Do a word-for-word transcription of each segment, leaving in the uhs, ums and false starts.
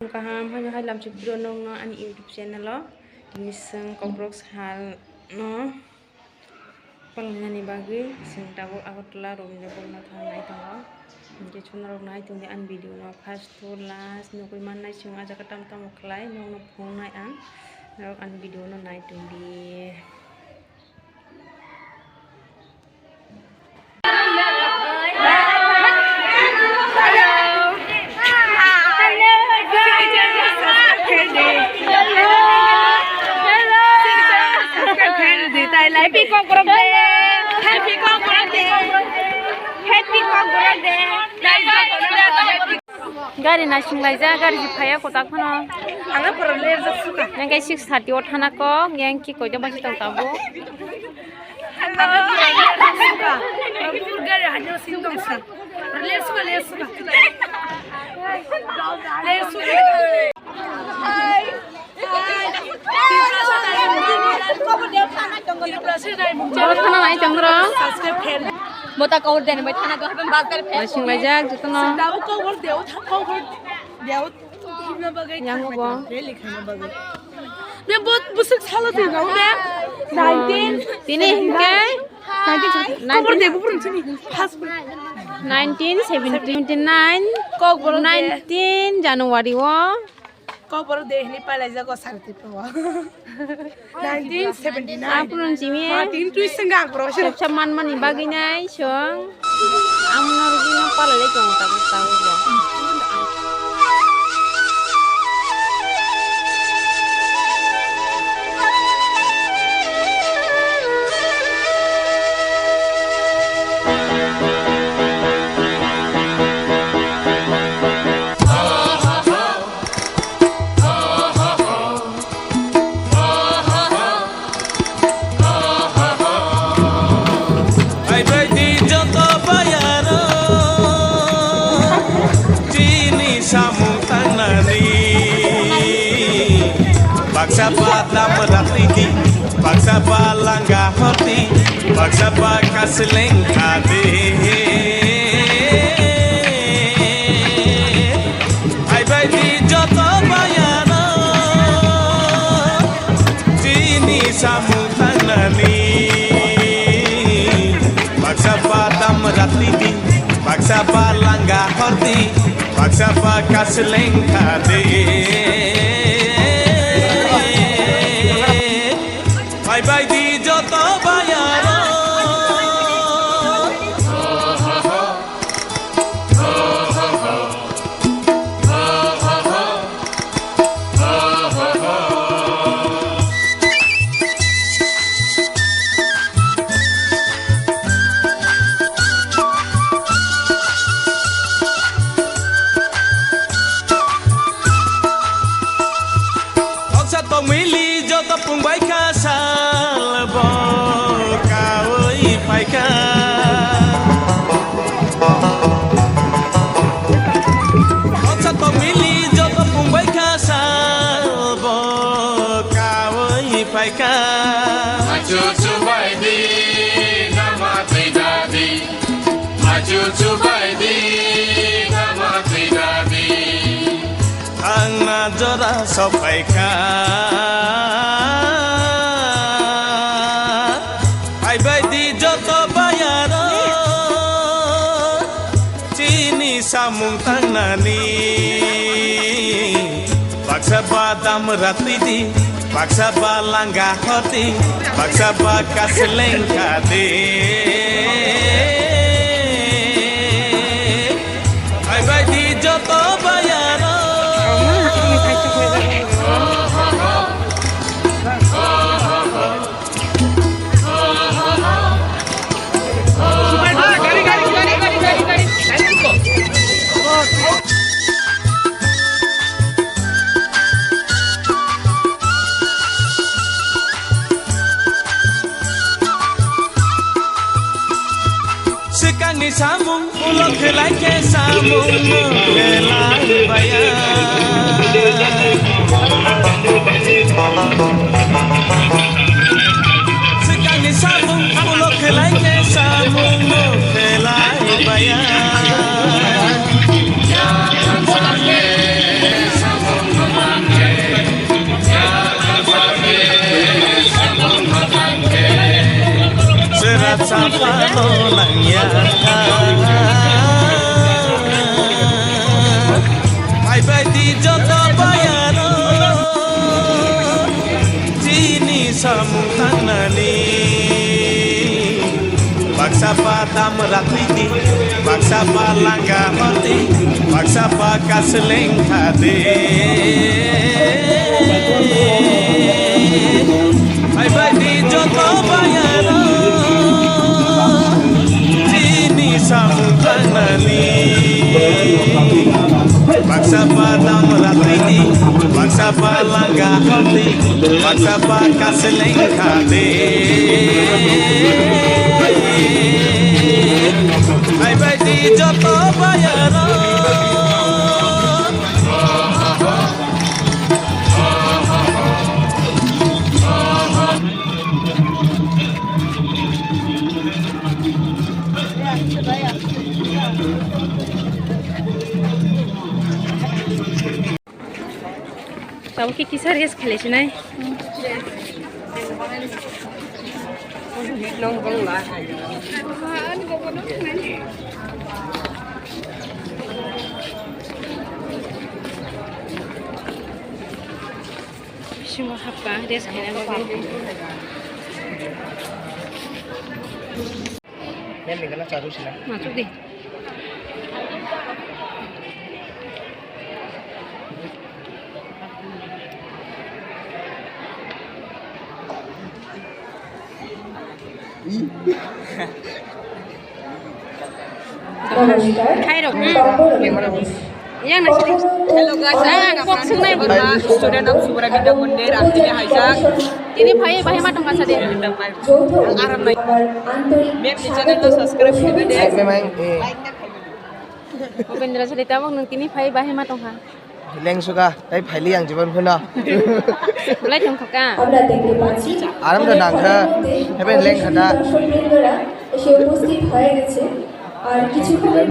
Kaham, haino hai lamchik video nokno ani YouTube channel o tini chwng Kokborok sal no palnani bagwi chwng tabuk Agartala Rabindrapur no thangnai tongo. Hinkhe chwng norok nai tongdi ani video no first to last nugwi mannai chwng ah jaga tamo tamo khlai nokno phunuknai ang, norok ani video no nai tongdi. Happy Kokborok Day! Happy Kokborok Day! Happy Kokborok Day! Gari naising laijak, gari si phaiya kotak phano. Ang phoro lerjak suka. Nang khe six thirty o thana kok, yang ki koito basi tong tabuk. Ang phoro lerjak suka. Ang phoro gari haino sing tong sa. Ler suka, ler suka. Ler suka. Bo thana nai chwng rw. Bo ta kok deni bai thana go haben bazar phe. Naising laijak jotono. Dabu kok hor deo, kok hor deo. Himna bagwi. Yang bo. Rally khaina bagwi. Ne bo busuk salo twi nang ne. Nineteen. Tini hinkhe. Nineteen. Kok hor deo, bufurun sini. Nineteen seventy nine. Kok hor deo. Nineteen January o. Kokborok de hini pailaijago sari Tripura o. Nineteen seventy nine. Aphuru chimi. Ma tin twi sengga ang borok se. Chapsa manmani bagwi nai chwng. Ang norok no palailai tongo tabuk tabuk bo. Phaibaidi joto bayaro, chini samung tangnani. Baksa ba dam ratidi, baksa ba langa hordi, baksa ba kasleng khadi. Phaibaidi joto bayaro, chini samung tangnani. Baksa ba dam ratidi, baksa ba langa hordi, baksa ba kasleng khadi. Phaibaidi joto bayaro. Noksa tongmili joto pungbai kha sal bo kaui phaikha. Noksa tongmili joto pungbai kha sal bo kaui phaikha. Machu chubai di, nama twi dadi. Machu chubai di, nama twi dadi. Ang na jora sophaikha. Phaibaidi joto bayaro, chini samung tangnani. Baksa ba dam ratidi, baksa ba langa hordi, baksa ba kasleng khadi. Phaibaidi joto bayaro. Swkangni samung ulo khlai khe samung no khlai baya. Swkangni samung ulo khlai khe samung no khlai baya. Sapano nangya. Hai bai di joto bayaro. Chini samung tangnani. Baksa pa dam ratniti, baksa pa langga hoti, baksa pa kasleng thade. Hai bai di joto bayaro, chini samung tangnani. Baksa pa dam ratniti, baksa pa langga hoti, baksa pa kasleng thade. Hai bai di joto bayaro. Tabuk khe kisa rest khlai sinai. Bisingo hapka rest khaina bagwi. Mem ni gana charu sina. Masuk di. Khairok. Yang nasi. Hello guys, ang kok sungnai. Student of Subra Vidya Mandir, ang tini haijak. Tini phai bahai ma tongkha sadi. Aram nai. Mem ni channel to subscribe khaidi. Memang, eh. Upendra sadi tabok nung tini phai bahai ma tongkha. Leng suka, tai phaili ang jibon phano. Belai tongkha ka. Aram da nangkha, heben leng khada. এসে উপস্থিত হয়ে গেছে। আর কিছুক্ষণের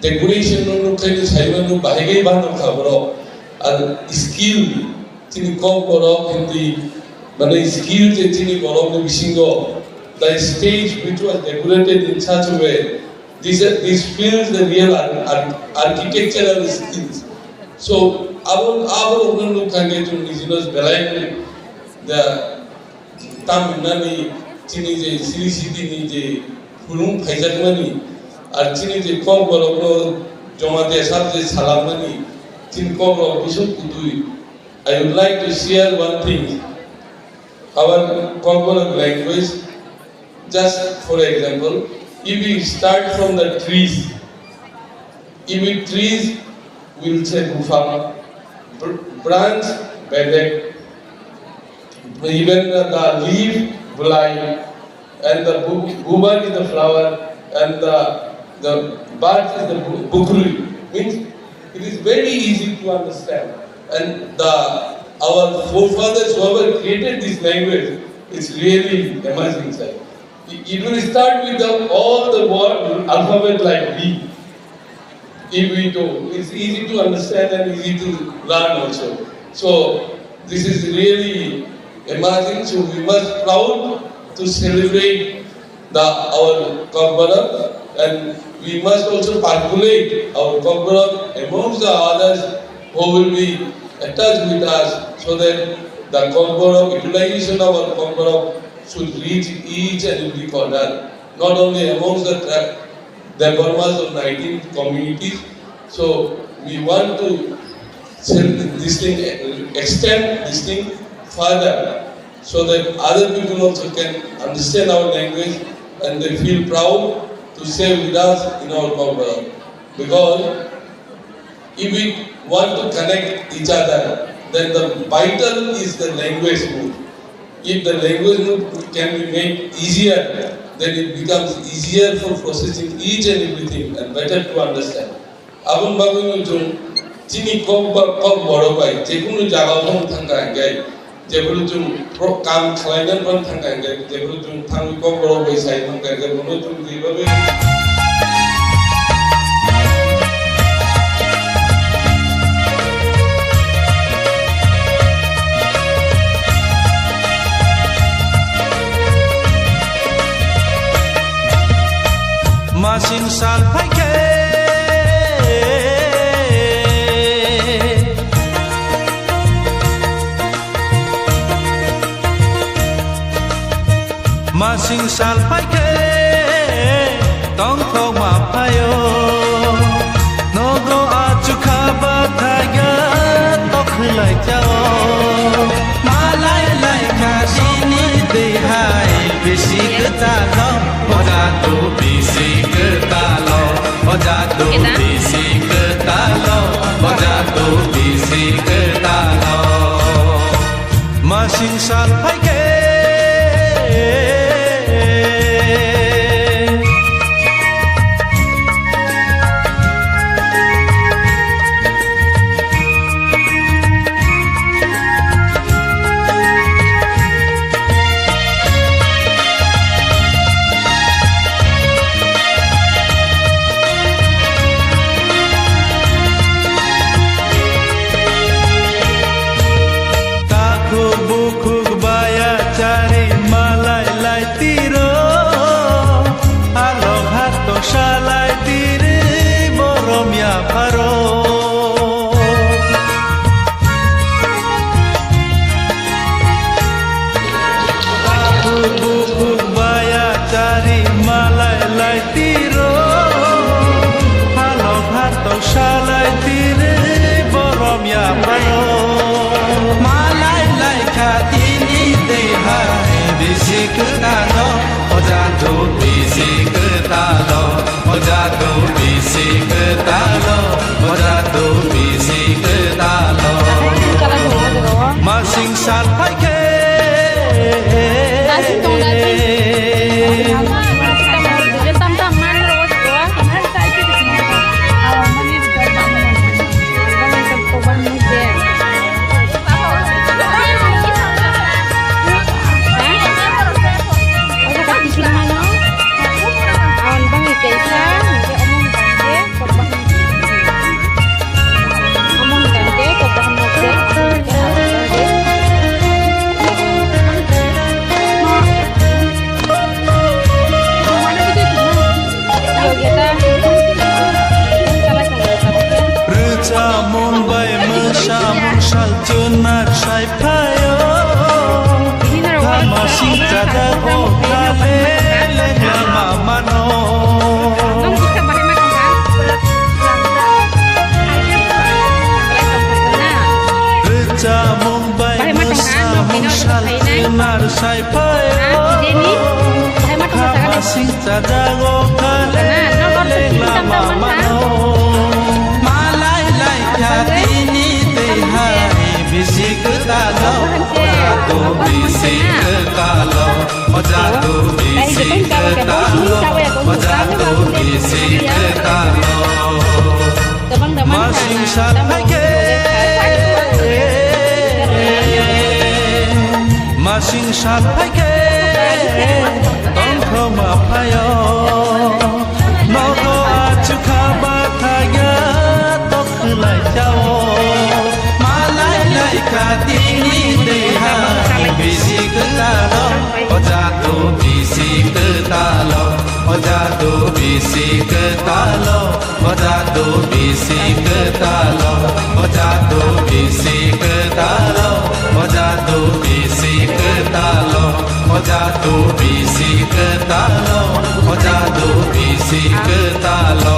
Decoration no nuk khaini saimano bahai khe bano kha borok. Ar skill chini kok borok hindi mane skill je chini borok ni bisingo the stage which was decorated in such a way, this, this feels the real ar-, ar-, architectural skills. So abo, abo rokno nuk kha khe chwng nijino belai the Tamil Nadu ni chini je siri sidi ni je phulung phaijakmani, ar chini je kok borok no joma desat je salamani, chini kok rok bisuk kutui. I would like to share one thing. Our Kokborok language, just for example, if we start from the trees, if we trees, we'll say buphang, br-, branch, bedek, even the leaf, bwlai, and the bu-, bubar is the flower, and the, the bird is the bu-, bukrui. Means, it is very easy to understand. And the, our forefathers, whoever created this language, it's really amazing, sir. It, it will start with the, all the word alphabet like B. If we do, it's easy to understand and easy to learn also. So this is really amazing. So we must proud to celebrate the, our Kokborok, and we must also populate our Kokborok amongst the others who will be attached with us, so that the Kokborok, utilization of our Kokborok should reach each and every corner, not only amongst the tri-, Debbarmas of nineteen communities. So we want to send this thing, extend this thing further, so that other people also can understand our language and they feel proud to say with us in our Kokborok. Because if we want to connect each other, then the vital is the language mode. If the language mode can be made easier, then it becomes easier for processing each and everything and better to understand. Aboni bagwi no chwng chini kok ba kok borok bai jekunu jaga o thang thangkha hinkhe, jephuru chwng pro-, kam khlaina phan thangkha hinkhe, jephuru chwng thangwi kok borok bai sai mankha hinkhe, bono chwng jebagwi Masing sal phaikhe, masing sal phaikhe, tongthok ma phaio. Nogo achukha bathaiga tokhwlai chao. Malai lai kha sini twi hai bisi kwtalo. Ojadu bisi kwtalo. Ojadu bisi kwtalo. Ojadu bisi kwtalo. Masing sal phaikhe. Takhuk bukhuk baya chari malai lai tiro, alo bhato salai tiri borom ya pharo. Takhuk bukhuk baya chari malai lai tiro, halo bhatok salai tiri borom ya pharo. Malai lai kha tini tei hai bisi kwtalo, ojadu bisi kwtalo. Hai phai o, Jenny, hai ma thangma kha jaga. Masing chajago kha le lengla mama no. Malai lai kha tini tei hai bisi kwtalo, jadu bisi kwtalo, o jadu bisi kwtalo, o jadu bisi kwtalo. Masing sal phai khe, masing sal phai khe, tongthoma phai o. Nogo achukha bathaya tok khwlai chao. Malai lai kha tini tei hai bisi kwtalo, o jadu bisi kwtalo, o jadu bisi kwtalo. O jadu bisi kwtalo, o jadu bisi kwtalo, o jadu bisi kwtalo, o jadu bisi kwtalo, o jadu bisi kwtalo.